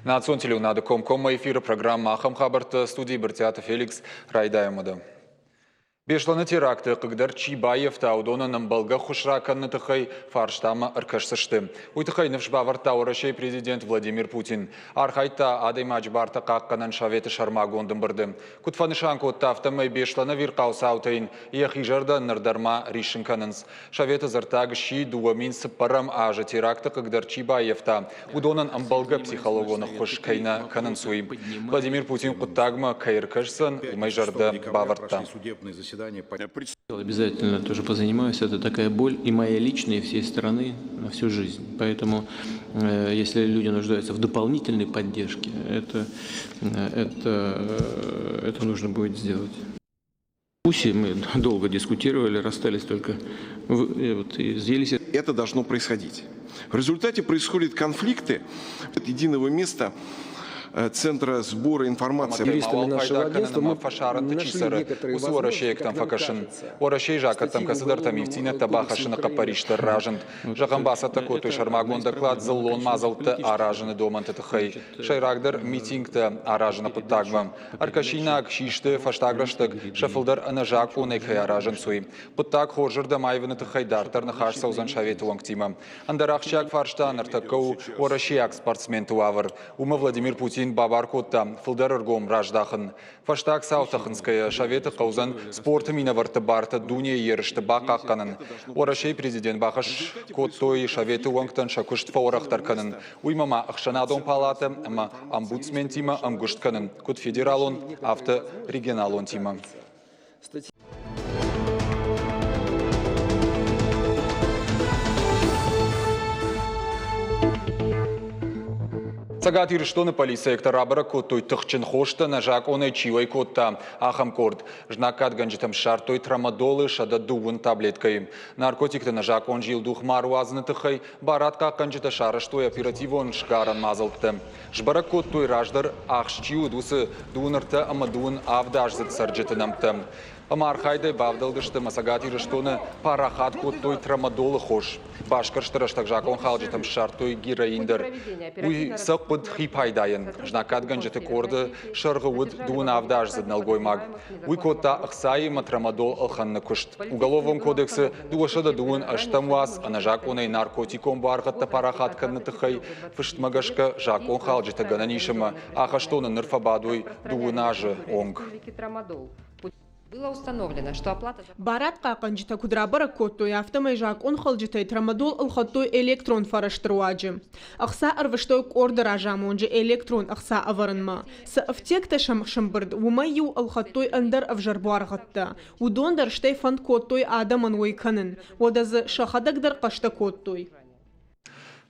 Национ телеуынады комкоммӕ эфиры программӕ ахӕм хабӕрттӕ студийы Брытъиаты Феликс райдайӕм уӕдӕ. Беслӕны теракты хъыгдӕр чи баййӕфта, уыдонӕн ӕмбӕлгӕ ӕххуыс ракӕныны тыххӕй фарстамӕ ӕркӕсдзысты. Уый тыххӕй ныфс бавӕрдта Уӕрӕсейы президент Владимир Путин. Архайдта адӕймаджы бартӕ хъахъхъӕнӕн советы сӕрмагонд ӕмбырды. Куыд фӕнысан кодта, афтӕмӕй Беслӕны ӕвирхъау цаутӕ йын йӕхи зӕрдӕ ныр дӕр ма риссын кӕнынц. Советы дзырддаг сси 2004 азы теракты хъыгдӕр чи баййӕфта, уыдонӕн ӕмбӕлгӕ психологон ӕххуыс кӕй нӕ кӕнынц, уый. Владимир Путин хъуыддагмӕ кӕй ӕркӕсдзӕн, уымӕй зӕрдӕ бавӕрдта. Обязательно тоже позанимаюсь. Это такая боль и моя личная, и всей страны на всю жизнь. Поэтому, если люди нуждаются в дополнительной поддержке, это нужно будет сделать. Пусть мы долго дискутировали, расстались только вот, и сделались. Это должно происходить. В результате происходят конфликты от единого места центра сбора информации. Юристами нашего агентства мы фӕсарӕнты чи нашли цӕры, некоторые уыцы возможности, уӕрӕсейӕгтӕм как нам фӕкӕсын. кажется. Уӕрӕсейы закъӕттӕм Статьи кӕцыдӕртӕм Уголовного ивддзинӕдтӕ кодекса бахӕссыны Украины хъӕппӕрис дӕр разынд. Зӕгъӕм, бацӕттӕ кодтой сӕрмагонд доклад дзыллон мадзӕлттӕ аразыны домӕнты тыххӕй. Сӕйрагдӕр митингтӕ аразыны хъуыддагмӕ. Ӕркӕсинаг систы фӕстаг рӕстӕг сӕ фылдӕр ӕнӕзакъонӕй кӕй аразынц, уый. Хъуыддаг хорзырдӕм аивыны тыххӕй дарддӕр ныхас цӕудзӕн советы уӕнгтимӕ. Ӕндӕр ахсджиаг фарста ныртӕккӕ у уӕрӕсейаг спортсменты уавӕр. Уымӕ Владимир Путин бабар кодта фылдӕр ӕргом раздахын. Фӕстаг цаутӕ хынцгӕйӕ Советы хъӕудзӕн спорты минӕвӕртты бартӕ дунейы ерысты бахъахъхъӕнын. Уӕрӕсейы президент бахӕс кодтой Советы уӕнгтӕн сӕ куыст фӕуӕрӕхдӕр кӕнын. Уыимӕ ма ӕхсӕнадон палатӕ ӕмӕ омбудсментимӕ ӕмгуыст кӕнын, куыд федералон, афтӕ регионалонтимӕ. Цӕгат Ирыстоны полицейӕгтӕ рабӕрӕг кодтой тыхджын хостӕ нӕзакъонӕй чи уӕй кодта, ахӕм къорд. Знаггадгӕнджытӕм ссардтой трамадолы 130 таблеткӕйы. Наркотикты нӕзакъон зилдух ма руадзыны тыххӕй барадхъахъхъӕнджытӕ сарӕзтой оперативон сгарӕн мадзӕлттӕ. Сбӕрӕг кодтой, раздӕр ахст чи уыд, уыцы дыууын ӕртӕ ӕмӕ дыууын авдаздзыд цӕрджыты нӕмттӕ. Ӕмӕ архайдӕй бавдӕлдысты ӕмӕ Цӕгат Ирыстоны парахат кодтой трамадолы хос. Басгӕрсты рӕстӕг закъонхалджытӕм ссардтой героин дӕр. Уый сӕ хъуыд хи пайдайӕн. Знаггадгӕнджыты къорды сӕргъы уыд дыууын авдаздзыд нӕлгоймаг. Уый кодта ӕхцайы трамадол ӕлхӕныны куыст. Уголовон кодексы 228 ӕстӕм уац ӕнӕзакъонӕй наркотикон буаргъӕдтӕ парахат кӕныны тыххӕй фыстмӕ гӕсгӕ закъонхалджытӕ гӕнӕн ис ӕмӕ ахӕстоны ныр фӕбадой дыууын азы онг. Барадхъахъхъӕнджытӕ куыд рабӕрӕг кодтой, афтӕмӕй закъонхалджытӕй трамадол ӕлхӕдтой электрон фӕрӕзты руаджы. Ӕхца ӕрвыстой къорды разамонджы электрон ӕхца ӕвӕрынмӕ. Цы ӕфтиӕгтӕ сӕм сӕмбырд, уымӕй-иу ӕлхӕдтой ӕндӕр ӕвзӕр буаргъӕдтӕ. Уыдон дӕр стӕй фӕнд кодтой адӕмӕн уӕй кӕнын. Уӕдӕ дзы сӕхӕдӕг дӕр хъӕстӕ кодтой.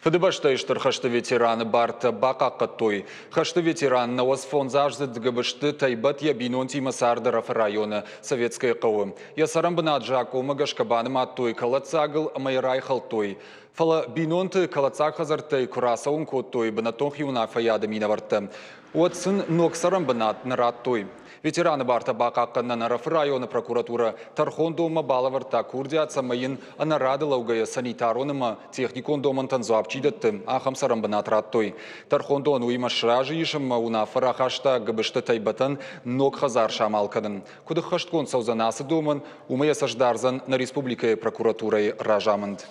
Фыдыбӕстӕйы Стыр хӕсты ветераны бартӕ бахъахъхъӕдтой. Хӕсты ветеран 95-аздзыд Гыбызты Тайбӕт йӕ бинонтимӕ цард Ӕрӕфы районы Советское хъӕуы. Йӕ цӕрӕнбынат закъонмӕ гӕсгӕ банымадтой кӕлӕддзагыл ӕмӕ йӕ райхӕлдтой. Фӕлӕ бинонты кӕлӕддзаг хӕдзӕрттӕй куы рацӕуын кодтой бынӕттон хиуынаффӕйады минӕвӕрттӕ, уӕд сын ног цӕрӕнбынат нӕ радтой. Ветераны бартӕ бахъахъхъӕнынӕн Ӕрӕфы районы прокуратурӕ тӕрхондонмӕ балӕвӕрдта курдиат, цӕмӕй йын ӕнӕрады лӕугӕйӕ санитарон ӕмӕ техникон домӕнтӕн дзуапп чи дӕтты, ахӕм цӕрӕнбынат радтой. Тӕрхондон уыимӕ сразы ис ӕмӕ уынаффӕ рахаста Гыбызты Тайбӕтӕн ног хӕдзар самал кӕнын. Куыд ӕххӕстгонд цӕудзӕн ацы домӕн, уымӕ йӕ цӕст дардзӕн нӕ республикӕйы прокуратурӕйы разамынд.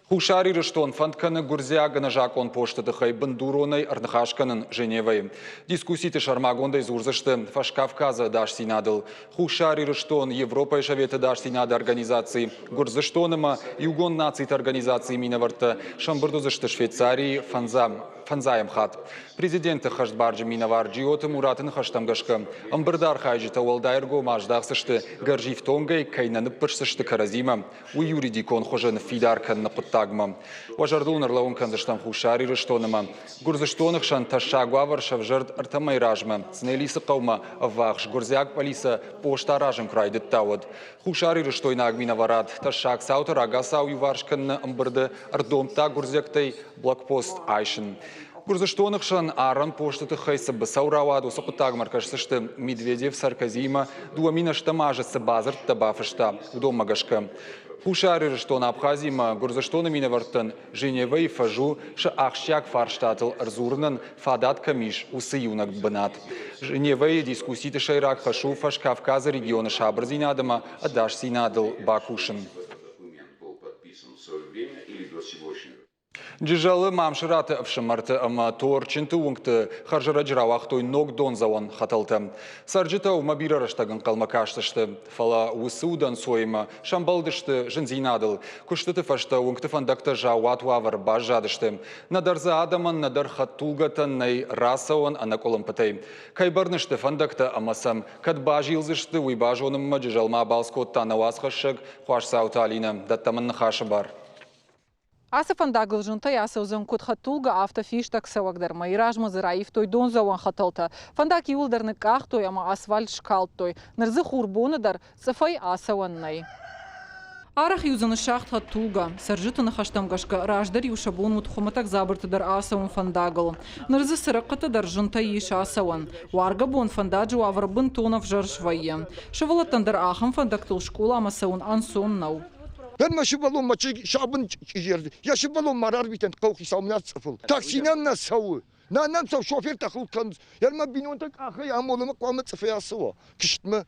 Хуссар Ирыстон фӕнд кӕны гуырдзиаг ӕнӕзакъон посты тыххӕй бындуронӕй ӕрныхас кӕнын Женевӕйы. Дискусситы сӕрмагондӕй дзурдзысты Фӕскавказы ӕдасдзинадыл. Хуссар Ирыстон, Европӕйы Советы ӕдасдзинады организаци, Гуырдзыстон ӕмӕ Иугонд Нациты Организацийы минӕвӕрттӕ сӕмбырд уыдзысты Швейцарийы фӕндзайӕм хатт. Президенты хӕстбарджын минӕвар Джиоты Мураты ныхӕстӕм гӕсгӕ, ӕмбырды архайджытӕ уӕлдай ӕргом аздахдзысты гӕрзифтонгӕй кӕй нӕ ныббырсдзысты кӕрӕдзимӕ, уый юридикон хуызы ныффидар кӕныны хъуыддагмӕ. Уӕ зӕрдыл ын ӕрлӕууын кӕндзыстӕм Хуссар Ирыстон ӕмӕ Гуырдзыстоны хсӕн тӕссаг уавӕр сӕвзӕрд ӕртӕ мӕйы размӕ Цнелисы хъӕумӕ ӕввахс гуырдзиаг пъӕлицӕ пост аразын куы райдыдта, уӕд. Хуссарирыстойнаг минӕварад тӕссаг цауты рагацау иуварс кӕныны ӕмбырды ӕрдомдта гуырдзиӕгтӕй блокпост айсын. Гуырдзыстоны хсӕн арӕн посты тыххӕй цы быцӕу рауад, уыцы хъуыддагмӕ ӕркӕсдзысты Медведев Саркозиимӕ 2008 азы цы бадзырдтӕ бафыста, уыдонмӕ гӕсгӕ. Хуссар Ирыстон Абхазимӕ Гуырдзыстоны минӕвӕрттӕн Женевӕйы фӕз у сӕ ахсджиаг фарстатыл ӕрдзурынӕн фадат кӕм ис, уыцы иунӕг бынат. Женевӕйы дискусситы сӕйраг хӕс у Фӕскавказы регионы сабырдзинад ӕмӕ ӕдасдзинадыл бакусын. Джызӕлы Мамсыраты ӕфсымӕрты ӕмӕ Торчынты уынгты хӕрзӕрӕджы рауагътой ног дондзӕуӕн хӕтӕлтӕ. Цӕрджытӕ уымӕ бирӕ рӕстӕг ӕнхъӕлмӕ кастысты, фӕлӕ уыцы удӕнцоимӕ сӕмбӕлдысты зындзинадыл. Куыстыты фӕстӕ уынгты фӕндӕгтӕ заууат уавӕры баззадысты. Нӕдӕр дзы адӕмӕн, нӕдӕр хӕдтулгӕтӕн нӕй рацӕуӕн ӕнӕкъуылымпытӕй. Кӕй бӕрны сты фӕндӕгтӕ ӕмӕ сӕм кӕд базилдзысты, уый базонынмӕ Джызӕлмӕ абалц кодта нӕ уацхӕссӕг Хуасдзауты Алинӕ. Дӕттӕм ын ныхасы бар. Ацы фӕндагыл зынтӕй ацӕудзӕн куыд хӕдтулгӕ, афтӕ фистӕг цӕуӕг дӕр. Мӕйы размӕ дзы раивтой дондзӕуӕн хӕтӕлтӕ. Фӕндаг иууылдӕр ныкъкъахтой ӕмӕ асфальт скалдтой. Ныр дзы хурбоны дӕр цъыфӕй ацӕуӕн нӕй. Арӕх-иу дзы ныссагъд хӕдтулгӕ. Цӕрджыты ныхӕстӕм гӕсгӕ, раздӕр-иу сӕ бон уыд хуымӕтӕг дзабырты дӕр ацӕуын фӕндагыл. Ныр дзы цырыхъхъыты дӕр зынтӕй ис ацӕуӕн. Уаргӕ бон фӕндаджы уавӕр бынтон ӕвзӕр свӕййы. Сывӕллӕттӕн дӕр ахӕм фӕндӕгтыл скъоламӕ цӕуын ӕнцон нӕу. Дӕн мӕ сывӕллон мӕ сабын чъизерд, йӕ сывӕллон ма рарвитӕнт хъӕухицаумӕ цъыфыл. Такси нӕм нӕ цӕуы. Нӕ нӕм цӕуы, шофертӕ хыл кӕнынц. Йӕ мӕ бинонтӕ къахӕй амоны хъуамӕ цъыфӕй ацӕуа куыстмӕ.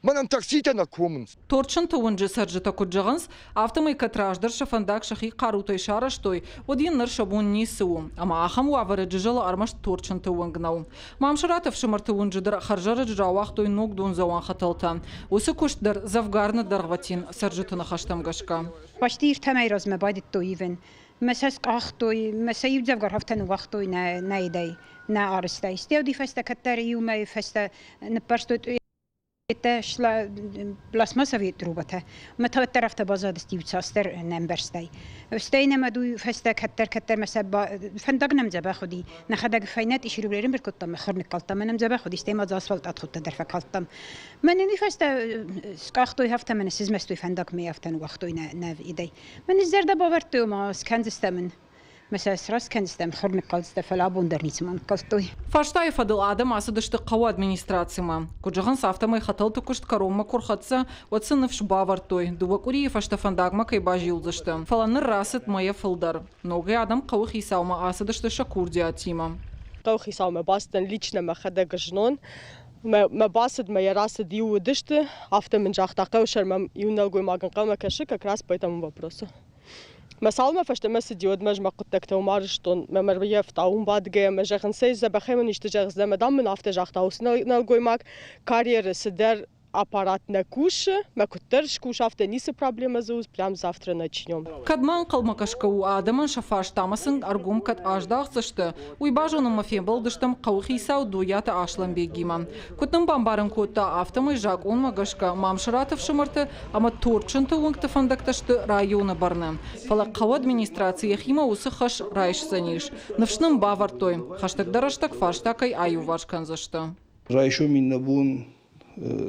Мӕнӕн такситӕ нӕ комынц. Торчынты уынджы цӕрджытӕ куыд зӕгъынц, афтӕмӕй кӕд раздӕр сӕ фӕндаг сӕхи хъарутӕй сарӕзтой, уӕд йын ныр сӕ бон ницы у. Ӕмӕ ахӕм уавӕры Джызӕлы ӕрмӕст Торчынты уынг нӕу. Мамсыраты ӕфсымӕрты уынджы дӕр хӕрзӕрӕджы рауагътой ног дондзӕуӕн хӕтӕлтӕ. Уыцы куыст дӕр дзӕвгар ныддӕргъвӕтин цӕрджыты ныхӕстӕм гӕсгӕ. Почти ӕртӕмӕй размӕ байдыдтой ивын. Мӕ сӕ скъахтой, мӕ сӕ иудзӕвгар афтӕ ныууагътой нӕ наидӕй, нӕ арӕзтӕй. Стӕй уый фӕстӕ кӕддӕр иу мӕйы фӕстӕ ныппӕрстой пластмассовые трубатӕ. Мӕ уӕддӕр афтӕ баззадысты иуцасдӕр нӕ ӕмбӕрстӕй. Стӕй нӕм уый фӕстӕ кӕддӕр-кӕддӕр мӕ сӕ фӕндаг нӕм дзӕбӕх уыди. Нӕхӕдӕг фӕйнӕ тъисиры ӕрӕмбырд кодтам, мӕ хор ныккалдтам, мӕ нӕм дзӕбӕх уыди, стӕй ма дзы асфальт атхудтӕ дӕр фӕкалдтам. Мӕнӕн уый фӕстӕ скъахтой афтӕ, мӕнӕ сызмӕстой фӕндаг, мӕ афтӕ ныууагътой нӕ нӕ идӕй. Мӕн зӕрдӕ бавӕрдтой, ома скӕндзыстӕм ын. Мӕ сӕ сраст кӕндзыстӕм, хур ныккалдзысты, фӕлӕ абон дӕр ницыма ныккалдтой. Фарстайы фӕдыл адӕм ацыдысты хъӕуы администрацимӕ. Куыд зӕгъынц, афтӕмӕй хӕтӕлты куыст кӕронмӕ куы рхӕццӕ, уӕд сын ныфс бавӕрдтой, дыууӕ къуырийы фӕстӕ фӕндагмӕ кӕй базилдзысты. Фӕлӕ ныр рацыд мӕйӕ фылдӕр. Ногӕй адӕм хъӕуы хицаумӕ ацыдысты сӕ курдиатимӕ. Хъӕуы хицаумӕ бацыдтӕн лично мӕхӕдӕг знон. Мӕ бацыдмӕ йӕ рацыд иу уыдысты, афтӕ мын загъта, хъӕуы сӕрмӕ иу нӕлгоймаг ӕнхъӕлмӕ кӕсы как раз по этому вопросу. Мӕ цалынмӕ фӕстӕмӕ цыди, уӕдмӕ ӕз мӕ хъуыддӕгтӕ уым арызтон, мӕ мӕрвыйӕфта уым бадгӕйӕ мӕ зӕгъын, цӕй дзӕбӕхӕй мын исты зӕгъдзынӕ, мӕ дам мын афтӕ загъта уыцы нӕлгоймаг, карьеры цыдӕр аппарат нӕ кусы, мӕ куыддӕр скуса, афтӕ ницы проблемӕ дзы у, прям завтра начнем. Кӕдмӕ ӕнхъӕлмӕ кӕсгӕ у адӕмӕн сӕ фарстамӕ сын ӕргом кӕд аздахдзысты, уый базонынмӕ фембӕлдыстӕм хъӕуыхицау Дойаты Аслӕнбегимӕ. Куыд нын бамбарын кодта, афтӕмӕй закъонмӕ гӕсгӕ Мамсыраты ӕфсымӕрты ӕмӕ Торчынты уынгты фӕндӕгтӕ сты районы бӕрны. Фӕлӕ хъӕуы администраци йӕхимӕ уыцы хӕс райсдзӕнис. Ныфс нын бавӕрдтой, хӕстӕгдӕр рӕстӕг фарста кӕй аиуварс кӕндзысты. Райсом иннӕ бон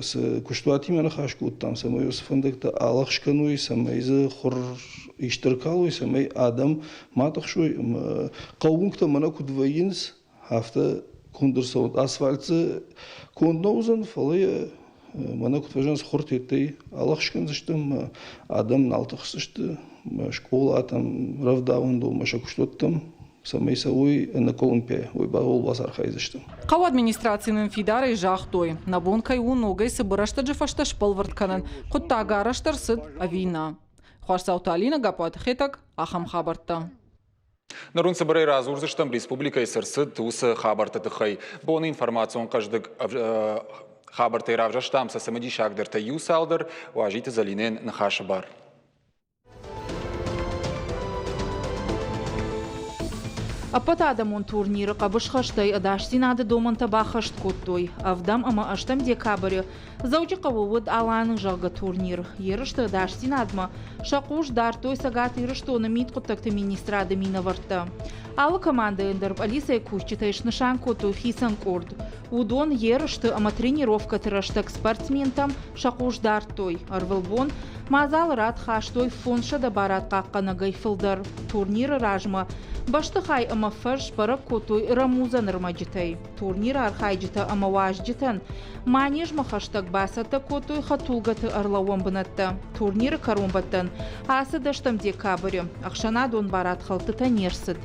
цы куыстуатимӕ ныхас кодтам, цӕмӕй уыцы фӕндӕгтӕ алӕгъз кӕной, цӕмӕй дзы хур исты ӕркалой, цӕмӕй адӕм ма тыхсой. Хъӕууынгтӕ мӕнӕ куыд вӕййынц, афтӕ конд ӕрцӕуӕд. Асфальт дзы конд нӕ уыдзӕн, фӕлӕ йӕ мӕнӕ куыд фӕзӕгъынц, хуртеттӕй алӕгъз кӕндзысты ӕмӕ адӕм нал тыхсдзысты скъолатӕм, рӕвдауӕндонмӕ, сӕ куыстуӕттӕм, цӕмӕй цӕуой ӕнӕкъуылымпыйӕ, уый бацархайдзысты. Хъӕуы администрацийы нын фидарӕй загътой, нӕ бон кӕй у ногӕй цыбыр рӕстӕджы фӕстӕ сбӕлвырд кӕнын, хъуыддаг арӕзт ӕрцыд ӕви нӕ. Хуасдзауты Алинӕ, Гаппуаты Хетӕг, ахӕм хабӕрттӕ. Ныр уын цыбырӕй радзурдзыстӕм республикӕйы цы рцыд, уыцы хабӕртты тыххӕй. Боны информацион хъӕздыг хабӕрттӕй равзӕрстам сӕ цымыдисагдӕртӕй иу цалдӕр. Уазиты Зӕлинӕйӕн ныхасы бар. Ӕппӕтадӕмон турниры хъӕбысхӕстӕй ӕдасдзинады домӕнтӕ баххӕст кодтой. Ӕвдӕм ӕмӕ ӕстӕм декабры Дзӕуджыхъӕуы уыд Аланы зӕгъгӕ турнир. Ерысты ӕдасдзинадмӕ сӕ хъус дардтой Цӕгат Ирыстоны мидхъуыддӕгты министрады минӕвӕрттӕ. Алы командӕйӕн дӕр пъӕлицӕйы кусджытӕй снысан кодтой хицӕн къорд. Уыдон ерысты ӕмӕ тренировкӕты рӕстӕг спортсментӕм сӕ хъус дардтой. Ӕрвылбон Мадзалы рад хастой 500 барадхъахъхъӕнӕгӕй фылдӕр. Турниры размӕ бӕстыхай ӕмӕ фӕз сбӕрӕг кодтой рӕмудзӕн ӕрмӕджытӕй. Турниры архайджытӕ ӕмӕ уазджытӕн манежмӕ хӕстӕг бацӕттӕ кодтой хӕдтулгӕты ӕрлӕууӕн бынӕттӕ. Турниры кӕронбӕттӕн ацы дӕстӕм декабры ӕхсӕнадон барадхӕлдтытӕ не рцыд.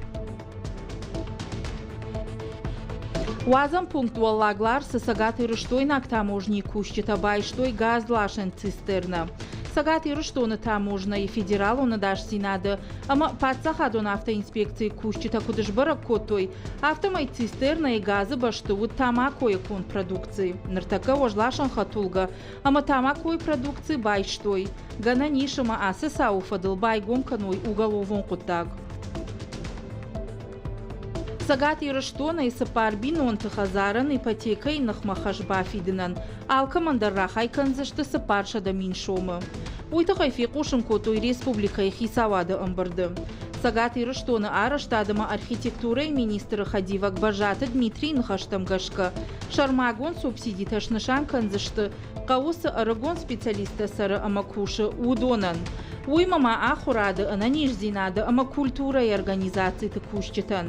Уадзӕн пункт Уӕллаг Ларсы цӕгатирыстойнаг таможнийы кусджытӕ байстой газласӕн цистернӕ. Цӕгат Ирыстоны таможнӕйы федералон ӕдасдзинады ӕмӕ паддзахадон автоинспекцийы кусджытӕ куыд сбӕрӕг кодтой, афтӕмӕй цистернӕйы газы бӕсты уыд тамакойы конд продукци. Ныртӕккӕ уӕзласӕн хӕдтулгӕ ӕмӕ тамакойы продукци байстой. Гӕнӕн ис ӕмӕ ацы цауы фӕдыл байгом кӕной уголовон хъуыддаг. Цӕгат Ирыстонӕй цыппар бинонты хӕдзарӕн ипотекӕйы ныхмӕ хӕс бафидынӕн алкӕмӕн дӕр рахай кӕндзысты 400 000 сомы. Уый тыххӕй фехъусын кодтой республикӕйы хицауады ӕмбырды. Цӕгат Ирыстоны арӕзтад ӕмӕ архитектурӕйы министры хӕдивӕг Бӕззаты Дмитрийы ныхӕстӕм гӕсгӕ, сӕрмагонд субсидитӕ снысан кӕндзысты хъӕуы цы ӕрыгон специалисттӕ цӕры ӕмӕ кусы, уыдонӕн. Уыимӕ ма ахуырады, ӕнӕниздзинады ӕмӕ культурӕйы организациты кусджытӕн.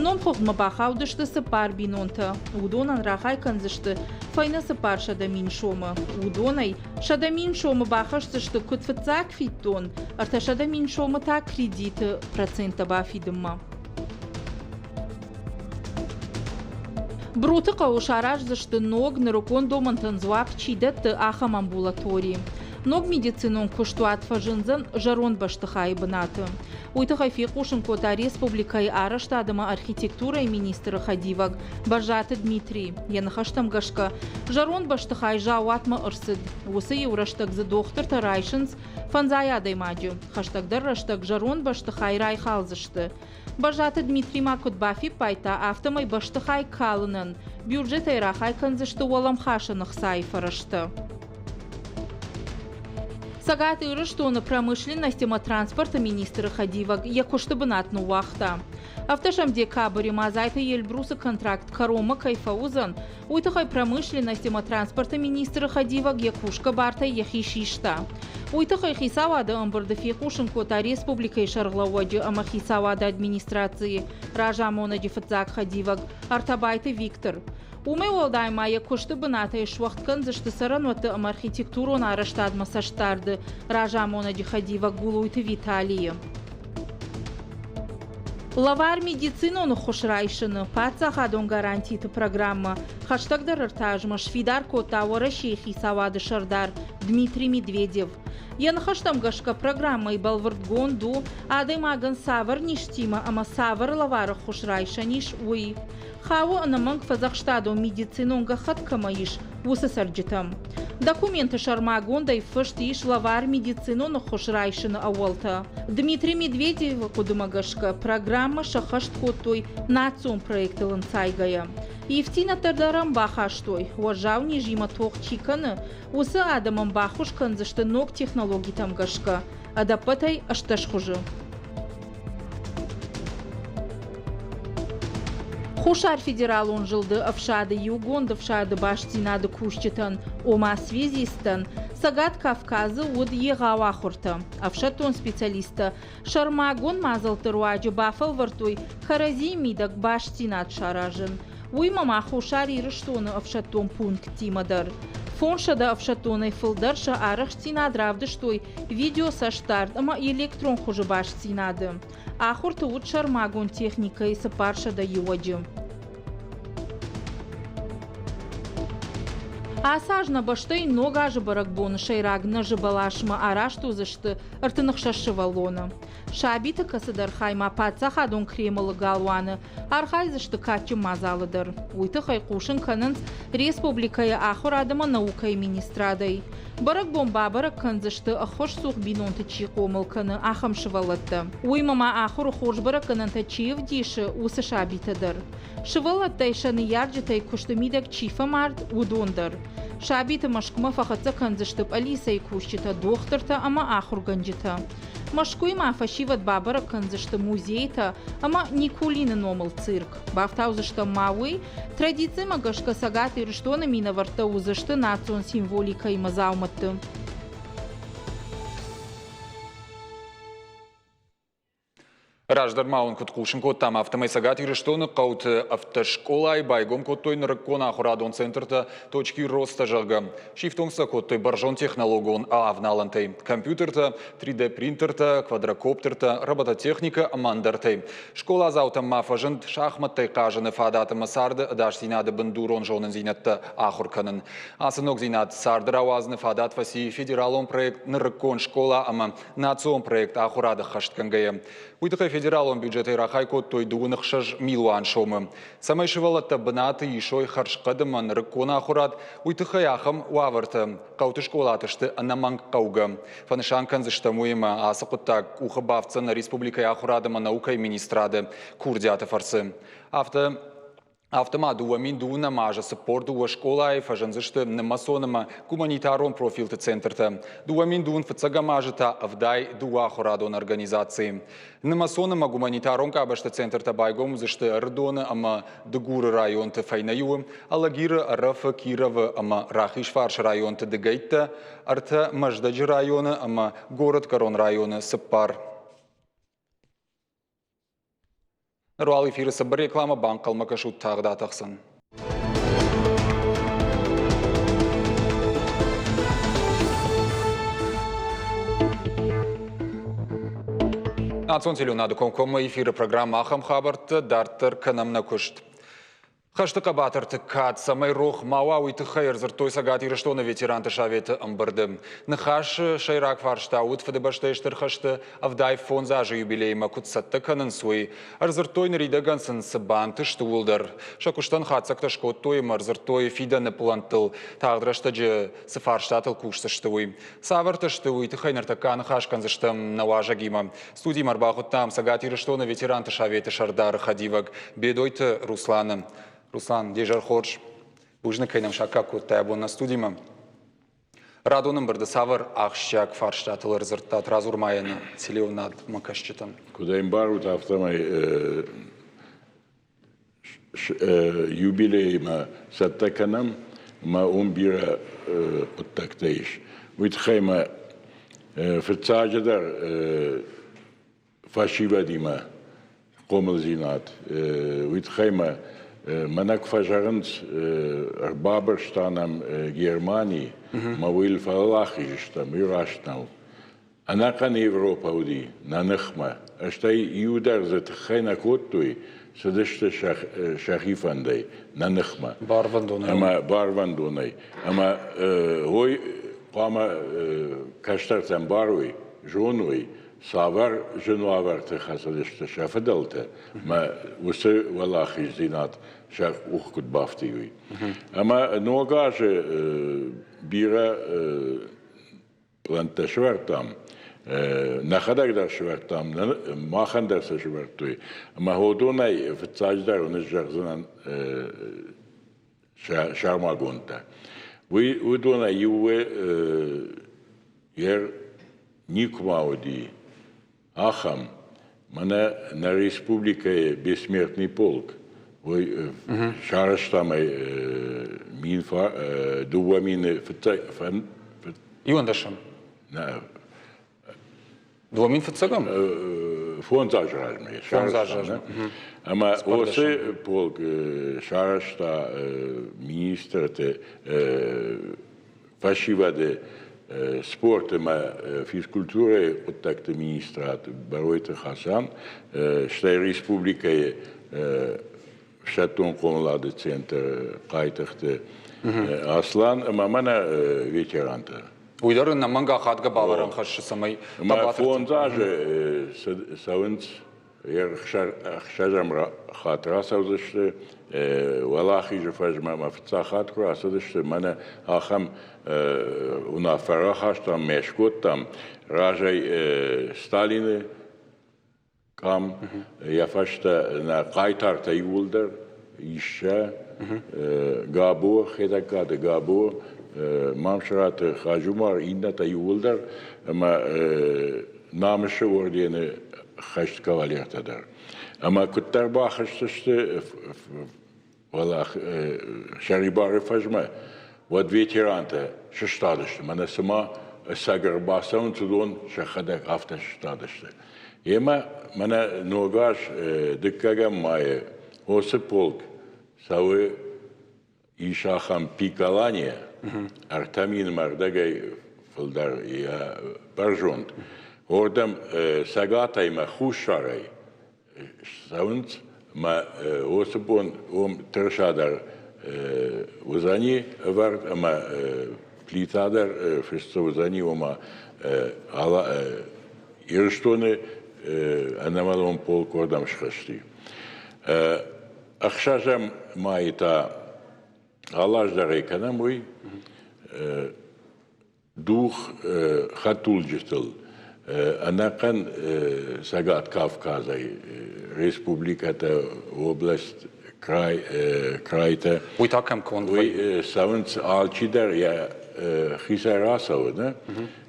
Номхыгъдмӕ бахаудысты цыппар бинонтӕ. Уыдонӕн рахай кӕндзысты фӕйнӕ 400 000 сомы. Уыдонӕй 100 000 сомы бахӕсдзысты куыд фыццаг фиддон, 300 000 сомы та кредиты проценттӕ бафидынмӕ. Бруты хъӕуы сараздзысты ног, нырыккон домӕнтӕн дзуапп чи дӕтты, ахӕм амбулатори. Ног медицинон куыстуат фӕзындзӕн зӕронд бӕстыхайы бынаты. Уый тыххӕй фехъусын кодта республикӕйы арӕзтад ӕмӕ архитектурӕйы министры хӕдивӕг Бӕззаты Дмитрий. Йӕ ныхӕстӕм гӕсгӕ, зӕронд бӕстыхай заууатмӕ ӕрцыд. Уыцы иу рӕстӕг дзы дохтыртӕ райсынц фӕндзай адӕймаджы. Хӕстӕгдӕр рӕстӕг зӕронд бӕстыхай райхалдзысты. Бӕззаты Дмитрий ма куыд бафиппайдта, афтӕмӕй бӕстыхай калынӕн бюджетӕй рахай кӕндзысты уӕлӕмхасӕн ӕхцайы фӕрӕзтӕ. Цӕгат Ирыстоны промышленность ӕмӕ транспорты министры хӕдивӕг йӕ куысты бынат ныууагъта. Ӕвдӕсӕм декабры Мазайты Эльбрусы контракт кӕронмӕ кӕй фӕуыдзӕн, уый тыххӕй промышленность ӕмӕ транспорты министры хӕдивӕг йӕ кусгӕ бартӕй йӕхи систа. Уый тыххӕй хицауады ӕмбырды фехъусын кодта республикӕйы сӕргълӕууӕджы ӕмӕ хицауады администрацийы разамонӕджы фыццаг хӕдивӕг Артабайты Виктор. Уымӕй уӕлдай ма йӕ куысты бынатӕй суӕгъд кӕндзысты цӕрӕнуӕтты ӕмӕ архитектурон арӕзтадмӕ цӕстдарды разамонӕджы хӕдивӕг Гулуйты Виталийы. Лӕвар медицинон ӕххуыс райсыны паддзахадон гарантиты программӕ хӕстӕгдӕр ӕртӕ азмӕ сфидар кодта Уӕрӕсейы хицауады сӕрдар Дмитрий Медведев. Йӕ ныхӕстӕм гӕсгӕ программӕйы бӕлвырдгонд у, адӕймагӕн цавӕр низтимӕ ӕмӕ цавӕр лӕвар ӕххуыс райсӕн ис, уый. Хауы ӕнӕмӕнг фӕдзӕхстадон медицинон гӕххӕтт кӕмӕ ис, уыцы цӕрджытӕм. Документы сӕрмагондӕй фыст ис лӕвар медицинон ӕххуыс райсыны ӕууӕлтӕ. Дмитрий Медведевы хъуыдымӕ гӕсгӕ, программӕ сӕххӕст кодтой национ проектыл ӕнцайгӕйӕ. Ивддзинӕдтӕ дӕр ӕм бахастой, уӕззау низимӕ тох чи кӕны, уыцы адӕмӕн баххуыс кӕндзысты ног технологитӕм гӕсгӕ, ӕдӕппӕтӕй 18 хуызы. Хуссар Федералон зылды ӕфсады иугонд ӕфсады бастдзинады кусджытӕн, ома связисттӕн, Цӕгат Кавказы уыд егъау ахуыртӕ. Ӕфсӕддон специалисттӕ сӕрмагонд мадзӕлтты руаджы бафӕлвӕрдтой кӕрӕдзийы мидӕг бастдзинад саразын. Уыимӕ ма Хуссар Ирыстоны ӕфсӕддон пункттимӕ дӕр. 500 ӕфсӕддонӕй фылдӕр сӕ арӕхстдзинад равдыстой видеоцӕстдард ӕмӕ электрон хуызы бастдзинады. Ахуырты уыд сӕрмагонд техникӕйы 400 иуӕджы. Ацы аз нӕ бӕстӕйы Ног азы бӕрӕгбоны сӕйраг нӕзы бӕласмӕ арӕзт уыдзысты 36 сывӕллоны. Сабиты кӕцыдӕр хаймӕ паддзахадон Кремлы галуаны архайдзысты кадджын мадзалы дӕр. Уый тыххӕй хъусын кӕнынц республикӕйы ахуырад ӕмӕ наукӕйы министрадӕй. Бӕрӕгбон бабӕрӕг кӕндзысты ӕххуысцух бинонты чи хъомыл кӕны, ахӕм сывӕллӕттӕ. Уыимӕ ма ахуыры хорз бӕрӕггӕнӕнтӕ чи ӕвдисы, уыцы сабитӕ дӕр. Сывӕллӕттӕй сӕ ныййарджытӕй куысты мидӕг чи фӕмард, уыдон дӕр. Сабиты Мӕскуымӕ фӕхӕццӕ кӕндзысты пъӕлицӕйы кусджытӕ, дохтыртӕ ӕмӕ ахуыргӕнджытӕ. Мӕскуыйы ма фӕсивӕд бабӕрӕг кӕндзысты музейтӕ ӕмӕ Никулины номыл цирк. Бафтаудзыстӕм ма уый, традицимӕ гӕсгӕ Цӕгат Ирыстоны минӕвӕрттӕ уыдзысты национ символикӕимӕ дзаумӕтты. Раздӕр ма уын куыд хъусын кодтам, афтӕмӕй Цӕгат Ирыстоны хъӕуты автоскъолайы байгом кодтой нырыккон ахуырадон центртӕ «Точки роста», зӕгъгӕ. Сифтонг сӕ кодтой бӕрзондтехнологон авналӕнтӕй – компьютертӕ, 3D-принтертӕ, квадрокоптертӕ, робототехникӕ ӕмӕ ӕндӕртӕй. Скъоладзаутӕм ма фӕзынд шахмӕттӕй хъазыны фадат ӕмӕ царды ӕдасдзинады бындурон зонындзинӕдтӕ ахуыр кӕнын. Ацы ногдзинад царды рауадзыны фадат фӕци федералон проект «Нырыккон скъола» ӕмӕ национ проект ахуырады ӕххӕстгӕнгӕйӕ. Уый тыххӕй федералон бюджетӕй рахай кодтой 26 милуан сомы. Цӕмӕй сывӕллӕттӕ бынаты исой хӕрзхъӕд ӕмӕ нырыккон ахуырад, уый тыххӕй ахӕм уавӕртӕ хъӕуты скъолаты сты ӕнӕмӕнг хъӕугӕ. Фӕнысан кӕндзыстӕм уыимӕ, ацы хъуыддаг къухы бафтдзӕн нӕ республикӕйы ахуырад ӕмӕ наукӕйы министрады курдиаты фӕрцы. Афтӕ Афтӕ ма 2012 азы 42 скъолайы фӕзындзысты нымӕцон ӕмӕ гуманитарон профилты центртӕ, 2021 азы та 72 ахуырадон организацийы. Нымӕцон ӕмӕ гуманитарон къабӕзты центртӕ байгом уыдзысты Ӕрыдоны ӕмӕ Дыгуры районты фӕйнӕ иуы, Алагиры, Ӕрӕфы, Кировы ӕмӕ Рахизфарсы районты дыгӕйттӕ, ӕртӕ Мӕздӕджы районы ӕмӕ Горӕтгӕрон районы цыппар. Ныр уал эфиры цыбыр рекламӕ банхъӕлмӕ кӕсут тагъд атӕхдзӕн. Национ телеуынады комкоммӕ эфиры программӕ ахӕм хабӕрттӕ дарддӕр кӕнӕм нӕ куыст. Хӕсты хъӕбатырты кад цӕмӕй рох ма уа, уый тыххӕй ӕрдзырдтой Цӕгат Ирыстоны ветеранты советы ӕмбырды. Ныхасы сӕйраг фарста уыд Фыдыбӕстӕйы Стыр хӕсты 75 азы юбилеймӕ куыд цӕттӕ кӕнынц, уый. Ӕрдзырдтой ныридӕгӕн сын цы бантыст, ууыл дӕр. Сӕ куыстӕн хатдзӕгтӕ скодтой ӕмӕ ӕрдзырдтой фидӕны пълӕнттыл, тагъд рӕстӕджы цы фарстатыл кусдзысты, уый. Цавӕртӕ сты, уый тыххӕй ныртӕккӕ аныхас кӕндзыстӕм нӕ уазӕгимӕ. Студимӕ ӕрбахуыдтам Цӕгат Ирыстоны ветеранты советы сӕрдары хӕдивӕг Бедойты Русланы. Руслан, де зӕр хорз. Бузныг, кӕй нӕм саккаг кодтай абон нӕ студимӕ. Радон ӕмбырды цавӕр ахсджиаг фарстатыл ӕрдзырдтат радзур ма йӕ нӕ телеуынадмӕ кӕсджытӕн? Куыд ӕмбарут, афтӕмӕй юбилеймӕ цӕттӕ кӕнӕм ӕмӕ уым бирӕ хъуыддӕгтӕ ис. Уый тыххӕй мӕ фыццаджыдӕр фӕсивӕдимӕ хъомылдзинад, уый тыххӕй мӕ мӕнӕ куы фӕзӕгъынц, ӕрбабырста нӕм Германи, ӕмӕ уый фӕуӕлахиз стӕм, уый раст нӕу. Ӕнӕхъӕн Европӕ уыди нӕ ныхмӕ, стӕй иу дӕр дзы тыххӕй нӕ кодтой, цыдысты сӕхи фӕндӕй нӕ ныхмӕ. Барвӕндонӕй. Ӕмӕ барвӕндонӕй. Ӕмӕ уый хъуамӕ кӕстӕртӕ ӕмбарой, зоной, цавӕр зын уавӕрты хӕцыдысты сӕ фыдӕлтӕ, ӕмӕ уыцы уӕлахиздзинад сӕ къух куыд бафтыд, уый. Ӕмӕ ног азы бирӕ пълӕнттӕ сӕвӕрдтам, нӕхӕдӕг дӕр сӕвӕрдтам, махӕн дӕр сӕ сӕвӕрдтой. Ӕмӕ уыдонӕй фыццаджыдӕр ныззӕгъдзынӕн сӕрмагондтӕ. Уый уыдонӕй иу йе никуыма уыди ахӕм, мӕнӕ нӕ республикӕйы бессмертный полк, уый сарӕзтам ӕй 2000 фыццаг Иуӕндӕсӕм. Нӕ. 2000 фыццӕгӕм? Фондз азы размӕ. Фондз азы размӕ. Ӕмӕ уыцы полк сарӕзта министрты фӕсивӕды спорт ӕмӕ физкультурӕйы хъуыддӕгты министрад Бӕройты Хасан, стӕй республикӕйы ӕфсӕддон хъомылады центр Хъайтыхъты Аслан ӕмӕ мӕнӕ ветерантӕ. Уый дӕр ӕнӕмӕнг ахадгӕ бавӕрӕн хӕссы, цӕмӕй Ӕмӕ фондз азы цӕуынц ӕхсӕзӕм хатт рацӕудзысты Уӕлахизы фӕзмӕ ӕмӕ фыццаг хатт куы рацыдысты, мӕнӕ ахӕм уынаффӕ рахастам, мӕ скодтам. Разӕй Сталины къам, йӕ фӕстӕ нӕ хъайтартӕ иууылдӕр, Иссӕ, Габо, Хетӕгкаты Габо, Мамсыраты Хаджумар, иннӕтӕ иууылдӕр ӕмӕ Намысы ордены хӕст кавалертӕ дӕр. Ӕмӕ куыддӕр бахызтысты сӕрибары фӕзмӕ, уӕд ветерантӕ сыстадысты, мӕнӕ цыма ӕцӕг ӕрбацӕуынц, уыдон сӕхӕдӕг афтӕ сыстадысты. Емӕ мӕнӕ ног аз дыккӕгӕм майы Осы полк цӕуы ис ахӕм пик Алания, 3000 мӕрдӕгӕй фылдӕр йӕ бӕрзонд. Уордӕм цӕгатӕй мӕ хуссарӕй цӕуынц мӕ уыцы бон уым тырыса дӕр уыдзӕни ӕвӕрд ӕмӕ плита дӕр фыст уыдзӕни, ома Ирыстоны ӕнӕмӕлон полк уырдӕм схызти. Ӕхсӕзӕм мӕйы та алы аз дӕр ӕй кӕнӕм уый, дух хӕдтулджытыл ӕнӕхъӕн Цӕгат Кавказӕй республикӕтӕ, область, край, крайтӕ. Уый та кӕм конд Уый цӕуынц алчидӕр йӕ хицӕй рацӕуы, нӕ?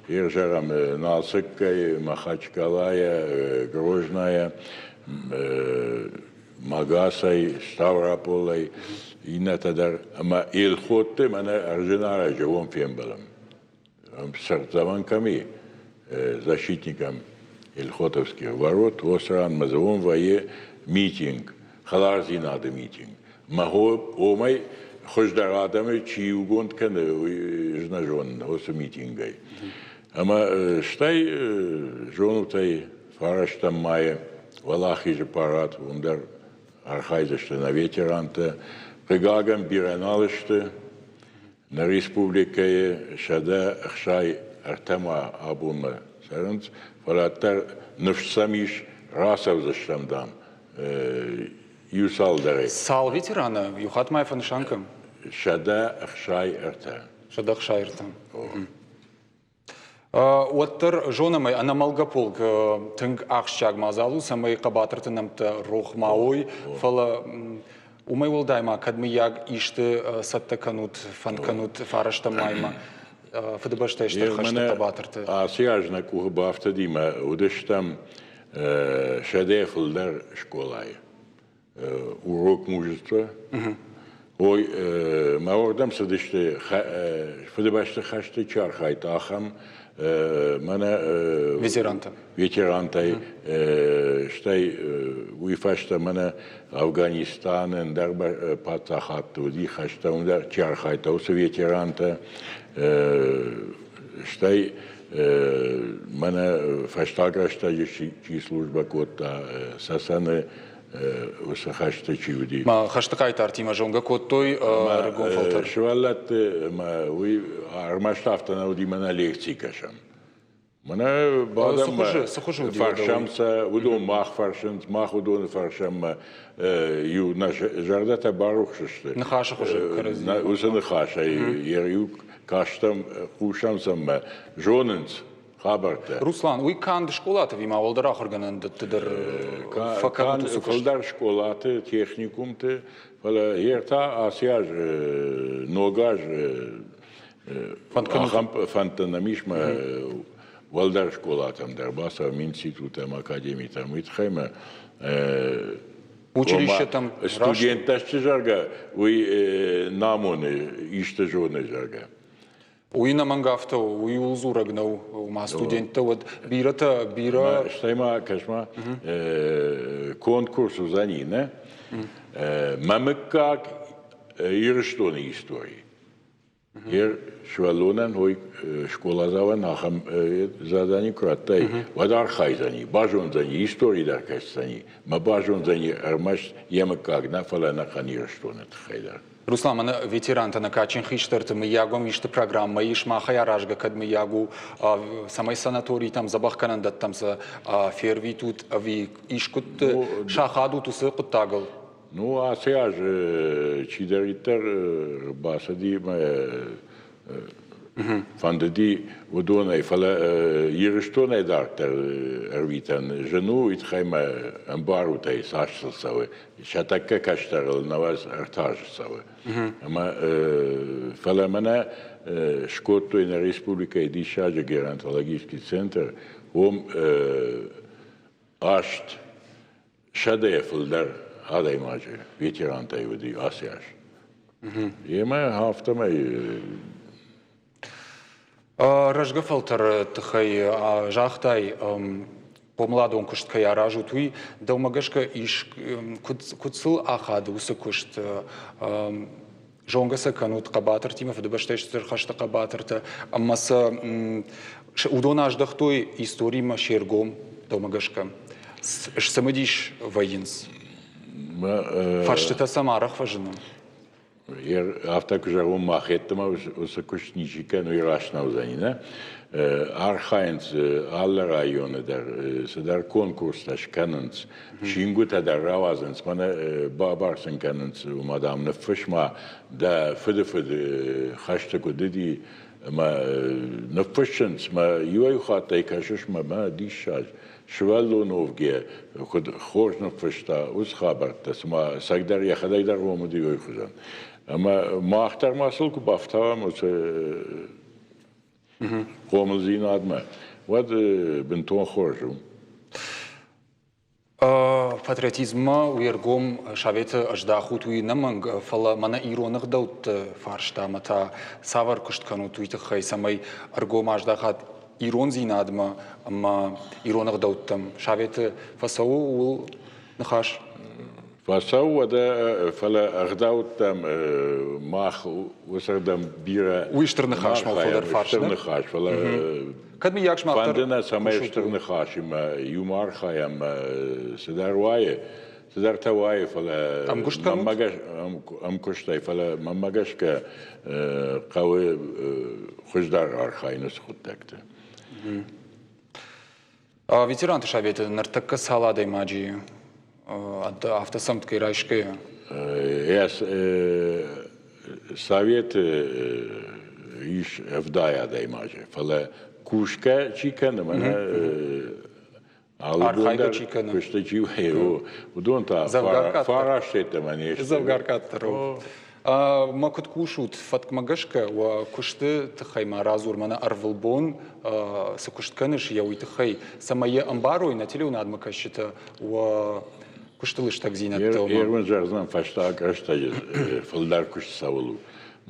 Зӕгъӕм, Налцыккӕй, Махачкалайӕ, Грознайӕ, Магасӕй, Ставраполӕй, иннӕтӕ дӕр. Ӕмӕ Елхотты мӕнӕ ӕрзынарӕджы уым фембӕлӕм. Цыртдзӕвӕн кӕм и, защитникам Елхотовских ворот, уыцы ранмӕ дзы уым вӕййы митинг, хӕлардзинады митинг. Мӕ уымӕй хуыздӕр адӕмы чи иугонд кӕны, уый ӕз нӕ зонын уыцы митингӕй. Ӕмӕ стӕй зонут ӕй, фарӕстӕм майы Уӕлахизы парад, уым дӕр архайдзысты нӕ ветерантӕ. Хъыгагӕн, бирӕ нал сты. Нӕ республикӕйы 163 абонмӕ цӕрынц, фӕлӕ дӕр ныфс сӕм ис, рацӕудзыстӕм, дам, иу цалдӕрӕй. Цал ветераны иу хатт ма фӕнысан кӕн? 163. 163. Уӕддӕр зонӕм ӕй, ӕнӕмӕлгӕ полк тынг ахсджиаг мадзал у, цӕмӕй хъӕбатырты нӕмттӕ рох ма уой, фӕлӕ уымӕй уӕлдай ма кӕд мыййаг исты цӕттӕ кӕнут, фӕнд кӕнут фарӕстӕм маймӕ Фыдыбӕстӕйы Стыр хӕсты хъӕбатырты? Ацы аз нӕ къухы бафтыди мӕ уыдыстӕм 100 фылдӕр скъолайы. Урок мужества. Ой, мӕ уырдӕм цыдысты Фыдыбӕсты хӕсты чи архайдта, ахӕм мӕнӕ ветерантӕ. Ветерантӕй, стӕй уый фӕстӕ мӕнӕ Афганистаны ӕндӕр паддзахадты уыди хӕстӕ, уым дӕр чи архайдта, уыцы ветерантӕ, стӕй мӕнӕ фӕстаг рӕстӕджы чи службӕ кодта Цӕцӕны уыцы хӕсты чи уыди. Хӕсты хъайтартимӕ зонгӕ кодтой ӕрыгон фӕлтӕр. Сывӕллӕтты ӕмӕ уый ӕрмӕст афтӕ нӕ уыди, мӕнӕ лекци кӕсӕм. Мӕнӕ бадӕм фӕрсӕм сӕ, уыдон мах фӕрсынц, мах уыдоны фӕрсӕм иу нӕ зӕрдӕтӕ барухс сты. Ныхасы хуызы кӕрӕдзи. Уыцы ныхасӕй иу кастӕм, хъусӕм сӕм, зонынц хабӕрттӕ. Руслан, уый канд скъолаты ӕви ма уӕлдӕр ахуыргӕнӕндӕтты дӕр фӕкӕнут уыцы куыст? Фылдӕр скъолаты, техникумты, фӕлӕ гъер та ацы аз ног аз ахӕм фӕндтӕ нӕм ис мӕ уӕлдӕр скъолатӕм дӕр бацӕуӕм, институттӕм, академитӕм, уый тыххӕй мӕ училищетӕм студенттӕ сты, зӕгъгӕ, уый намоны, исты зоны, зӕгъгӕ. Уый ӕнӕмӕнг афтӕ у, уый ууыл дзурӕг нӕу, ома студенттӕ уӕд бирӕтӕ бирӕ... Стӕй ма, кӕс-ма, конкурс уыдзӕни, нӕ? Мӕ мыггаг Ирыстоны истори. Йе сывӕллонӕн уый скъоладзауӕн ахӕм задани куы радтай, уӕд архайдзӕни, базондзӕни, истори дӕр кӕсдзӕни, мӕ базондзӕни ӕрмӕст йӕ мыггаг нӕ, фӕлӕ ӕнӕхъӕн Ирыстоны тыххӕй дӕр. Руслан, мӕнӕ ветерантӕ, нӕ кадджын хистӕрты, мыййаг уӕм исты программӕ ис, махӕй аразгӕ кӕд мыййаг у, цӕмӕй санаторитӕм, дзӕбӕхгӕнӕндӕттӕм сӕ фервитут ӕви искуыдты сахадут уыцы хъуыддагыл? Ну, ацы аз чидӕриддӕр бацыди мӕ фӕндыди уыдонӕй, фӕлӕ Ирыстонӕй дарддӕр ӕрвитӕн зын у, уый тыххӕй мӕ ӕмбарут ӕй, цас сыл цӕуы. Сӕ тӕккӕ кӕстӕрыл 93 азы цӕуы. Ӕмӕ фӕлӕ мӕнӕ скодтой нӕ республикӕйы диссаджы геронтологический центр, уым 800-йӕ фылдӕр адӕймаджы ветерантӕй уыди ацы аз. Емӕ афтӕмӕй. Рӕзгӕ фӕлтӕры тыххӕй загътай, хъомыладон куыст кӕй аразут, уый дӕумӕ гӕсгӕ ис, куыд сыл ахады уыцы куыст? Зонгӕ сӕ кӕнут хъӕбатыртимӕ, Фыдыбӕстӕйы Стыр хӕсты хъӕбатыртӕ, ӕмӕ сӕ уыдон аздӕхтой историмӕ се ргом, дӕумӕ гӕсгӕ. Сцымыдис вӕййынц. Фӕрстытӕ сӕм арӕх фӕзыны. Афтӕ куы зӕгъон, махеттӕмӕ уыцы куыст ничи кӕны, уый раст нӕ уыдзӕни, нӕ? Архайынц алы районы дӕр, цыдӕр конкурстӕ скӕнынц, чингуытӕ дӕр рауадзынц, мӕнӕ бабар сын кӕнынц, уымӕ, дам, ныффыс ма дӕ фыдыфыд хӕсты куыд уыди, ӕмӕ ныффыссынц, мӕ иуӕй хаттӕй кӕсыс мӕ мӕ диссаг, Сывӕллон Овге куыд хорз ныффыста уыцы хабӕрттӕ, цыма ӕцӕгдӕр йӕхӕдӕг дӕр уым уыди, уый хуызӕн. Ӕмӕ мах дӕр ма сыл куы бафтауӕм уыцы хъомылдзинадмӕ, уӕд бынтон хорз у. Патриотизммӕ уе ргом советы ӕздахут, уый ӕнӕмӕнг, фӕлӕ мӕнӕ ирон ӕгъдӕутты фарстамӕ та цавӕр куыст кӕнут уый тыххӕй, цӕмӕй ӕргом аздахат ирондзинадмӕ ӕмӕ ирон ӕгъдӕуттӕм советы фӕцӕуы ууыл ныхас? Фӕцӕуы уӕдӕ, фӕлӕ ӕгъдӕуттӕм мах уыцырдӕм бирӕ Уый стыр ныхасмӕ фылдӕр фарст, Стыр ныхас, фӕлӕ Кӕд мыййаг сымах фӕнды нӕ, цӕмӕй стыр ныхасимӕ иумӕ архайӕм, цыдӕр уайы, цыдӕртӕ уайы, фӕлӕ ӕмгуыст кӕнут? Ӕмкуыстӕй, фӕлӕ мӕнмӕ гӕсгӕ хъӕуы хуыздӕр архайын уыцы хъуыддӕгты. Ветеранты советы ныртӕккӕ цал адӕймаджы афтӕ сӕмткӕй райсгӕйӕ? Советы ис 70 адӕймаджы, фӕлӕ кусгӕ чи кӕны, мӕнӕ Архайгӕ чи кӕны? Куысты чи вӕййы, уыдон та фараст йеддӕмӕ не сты. Дзӕвгар къаддӕр у. Мӕ куыд кусут, фӕткмӕ гӕсгӕ уӕ куысты тыххӕй ма радзур мӕнӕ ӕрвылбон цы куыст кӕныс, йӕ уый тыххӕй, цӕмӕй йӕ ӕмбарой нӕ телеуынадмӕ кӕсджытӕ уӕ куысты лыстӕгдзинӕдтӕ. Ервын зӕгъдзынӕн, фӕстаг рӕстӕджы фылдӕр куыст цӕуыл у.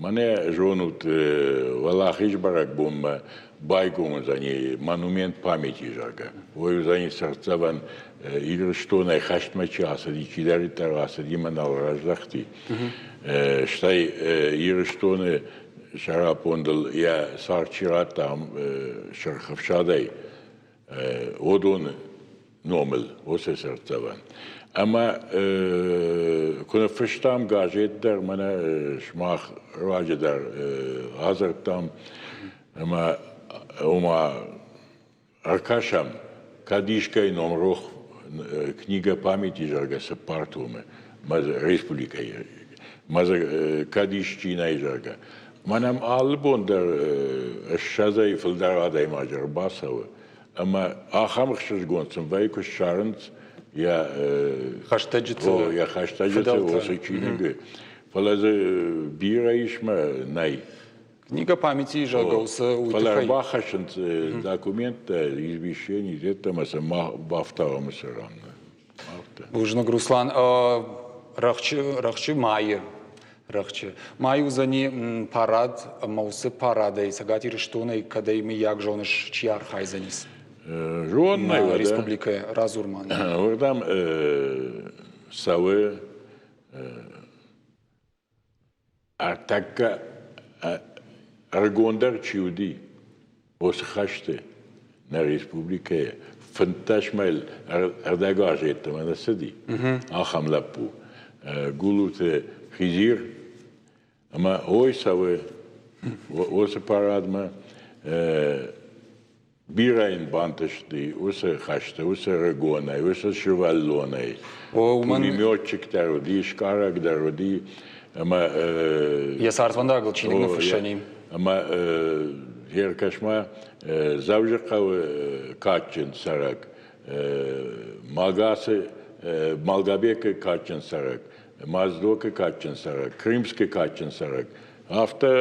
Мӕнӕ зонут, Уӕлахиз бӕрӕгбонмӕ байгом уыдзӕни монумент памяти, зӕгъгӕ. Уый уыдзӕни цыртдзӕвӕн Ирыстонӕй хӕстмӕ чи ацыди, чидӕриддӕр ацыди мӕ нал раздӕхти. Стӕй Ирыстоны сӕраппондыл йӕ цард чи радта Сырх Ӕфсадӕй, уыдоны номыл уыцы цыртдзӕвӕн. Ӕмӕ куы ныффыстам газет дӕр, мӕнӕ сымах руаджы дӕр адзырдтам, ӕмӕ ома ӕркӕсӕм, кӕд искӕй ном рох книга памяти, зӕгъгӕ, цыппар томы республикӕйы, мӕ дзы кӕд исчи нӕй, зӕгъгӕ. Мӕнӕм алы бон дӕр ссӕдзӕй фылдӕр адӕймаджы ӕрбацӕуы, ӕмӕ ахӕм ӕхсызгон сын вӕййы, куы ссарынц йӕ хӕстӕджыты, йӕ хӕстӕджыты уыцы чиныгы. Фӕлӕ дзы бирӕ ис мӕ нӕй. Книга памяти, зӕгъгӕ, уыцы уый Фӕлӕ ӕрбахӕссынц документтӕ, извещение, ӕмӕ сӕ бафтауӕм уыцы ран. Бузныг, Руслан. Рӕхджы, рӕхджы майы, рӕхджы майы уыдзӕни парад, ӕмӕ уыцы парадӕй Цӕгат Ирыстонӕй кӕдӕй мыййаг зоныс, чи архайдзӕнис? Зоннӕй уӕдӕ. Республикӕйы радзур ма. Уырдӕм цӕуы Ӕртӕккӕ ӕрыгондӕр чи уыди, уыцы хӕсты нӕ республикӕйы 15 мӕй ӕрдӕг азы йеддӕмӕ нӕ цыди, ахӕм лӕппу Гулуты Хизир ӕмӕ ой цӕуы уыцы парадмӕ. Бирӕ йын бантысти уыцы хӕсты, уыцы ӕрыгонӕй, уыцы сывӕллонӕй. Пулеметчик дӕр уыди, скъӕрӕг дӕр уыди. Ӕмӕ йӕ цардвӕндагыл чиныг ныффыссӕни. Ӕмӕ йе ркӕсмӕ Дзӕуджыхъӕуы кадджын цӕрӕг, Магасы Малгобекы кадджын цӕрӕг, Моздокы кадджын цӕрӕг, Крымскы кадджын цӕрӕг. Афтӕ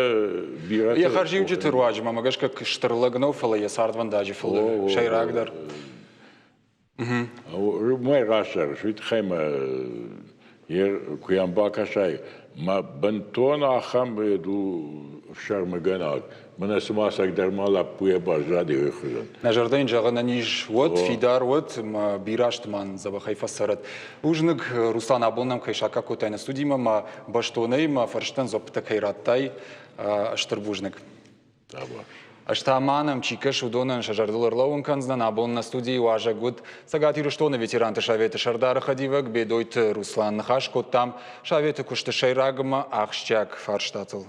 бирӕтӕ. Йӕ хӕрзиуджыты руаджы мӕм гӕсгӕ стыр лӕг нӕу, фӕлӕ йӕ цардвӕндаджы фылдӕр, сӕйрагдӕр. Уымӕй раст зӕгъыс, уый тыххӕй мӕ куы йӕм бакӕсай, мӕ бынтон ахӕм у. ӕфсӕрмыгӕнаг. Мӕнӕ цыма цӕгдӕр ма лӕппуйӕ баззади уый хуызӕн. Нӕ зӕрдӕ йын зӕгъы, ӕнӕниз уӕд, фидар уӕд, мӕ бирӕ азты ма нын дзӕбӕхӕй фӕцӕрӕд. Бузныг, Руслан, абон нӕм кӕй саккаг кодтай нӕ студимӕ, мӕ бӕстонӕй мӕ фӕрстӕн дзуӕппытӕ кӕй радтай, стыр бузныг. Ӕз та ма нӕм чи кӕсы, уыдонӕн сӕ зӕрдыл ӕрлӕууын кӕндзынӕн. Абон нӕ студийы уазӕг уыд Цӕгат Ирыстоны ветеранты советы сӕрдары хӕдивӕг Бедойты Руслан. Ныхас кодтам советы куысты сӕйраг ӕмӕ ахсджиаг фарстатыл.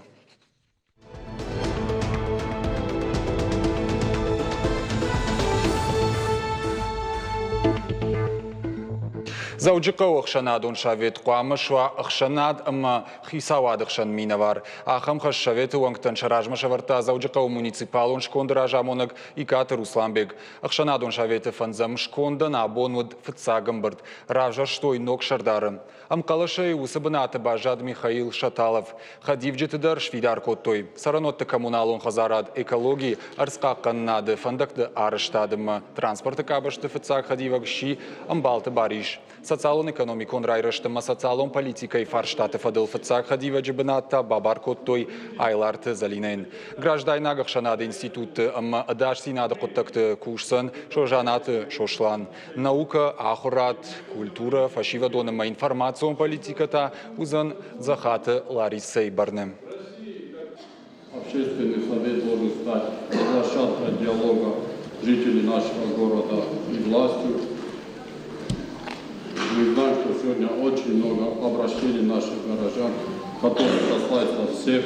Дзӕуджыхъӕуы ӕхсӕнадон совет хъуамӕ суа ӕхсӕнад ӕмӕ хицауады хсӕн минӕвар. Ахӕм хӕс советы уӕнгтӕн сӕ размӕ сӕвӕрдта Дзӕуджыхъӕуы муниципалон сконды разамонӕг Икъаты Русланбег. Ӕхсӕнадон советы фӕндзӕм скондӕн абон уыд фыццаг ӕмбырд. Равзӕрстой ног сӕрдары. Ӕмхъӕлӕсӕй уыцы бынаты баззад Михаил Шаталов. Хӕдивджыты дӕр сфидар кодтой. Цӕрӕнуӕтты коммуналон хӕдзарад, экологи, ӕрдзхъахъхъӕнынады, фӕндӕгты арӕзтады ӕмӕ транспорты къабӕзты фыццаг хӕдивӕг сси Ӕмбалты Барис. Социалон-экономикон райрӕзт ӕмӕ социалон политикӕйы фарстаты фӕдыл фыццаг хӕдивӕджы бынат та бабар кодтой Айларты Зӕлинӕйӕн. Граждайнаг ӕхсӕнады институтты ӕмӕ ӕдасдзинады хъуыддӕгты кусдзӕн Созанаты Сослан. Наукӕ, ахуырад, культурӕ, фӕсивӕдон ӕмӕ информацион политикӕ та уыдзӕн Дзӕхаты Ларисӕйы бӕрны. Общественный совет должен стать площадкой диалога жителей нашего города и властью. Мы знаем, что сегодня очень много обращений наших горожан, которые касаются всех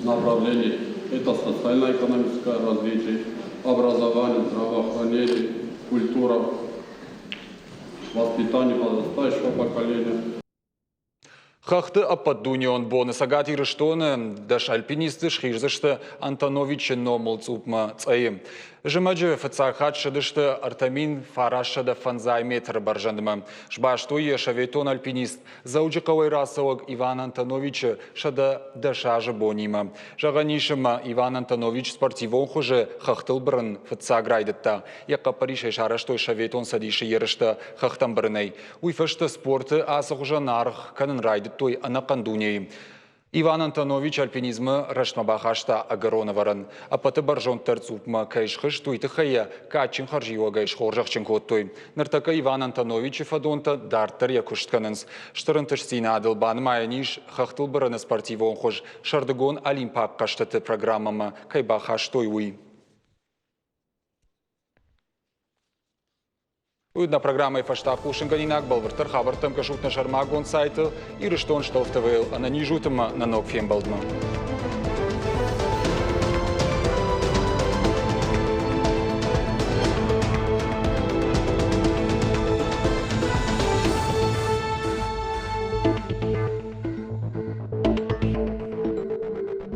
направлений. Это социально-экономическое развитие, образование, здравоохранение, культура, воспитание подрастающего поколения. Хӕхты ӕппӕтдунеон боны Цӕгат Ирыстоны 10 альпинисты схиздзысты Антоновичы номыл цъупмӕ Цъӕйы. Зымӕджы фыццаг хатт ссыдысты 3950 метры бӕрзӕндмӕ. Сбастой йӕ советон альпинист Дзӕуджыхъӕуӕй рацӕуӕг Иван Антоновичы 110 азы бонимӕ. Зӕгъӕн ис, ӕмӕ Иван Антонович спортивон хуызы хӕхтыл бырын фыццаг райдыдта. Йӕ хъӕппӕрисӕй сарӕзтой Советон Цӕдисы ерыстӕ хӕхтӕм бырынӕй. Уый фӕстӕ спорты ацы хуызӕн аргъ кӕнын райдыдтой ӕнӕхъӕн дунейы. Иван Антонович альпинизмы рӕстмӕ бахаста ӕгӕрон ӕвӕрӕн. Ӕппӕты бӕрзонддӕр цъупмӕ кӕй схызт, уый тыххӕй йӕ кадджын хӕрзиуӕгӕй схорзӕхджын кодтой. Ныртӕккӕ Иван Антоновичы фӕдонтӕ дарддӕр йӕ куыст кӕнынц. Стыр ӕнтыстдзинадыл банымайӕн ис хӕхтыл бырыны спортивон хуыз сӕрдыгон олимпаг хъӕзтыты программӕмӕ кӕй бахастой, уый. Уый нӕ программӕйы фӕстӕ хъусынгӕнинаг бӕлвырддӕр хабӕрттӕм кӕсут нӕ сӕрмагонд сайты Ирыстон Штоф ТВ-йыл. Ӕнӕниз ут ӕмӕ нӕ ног фембӕлдмӕ.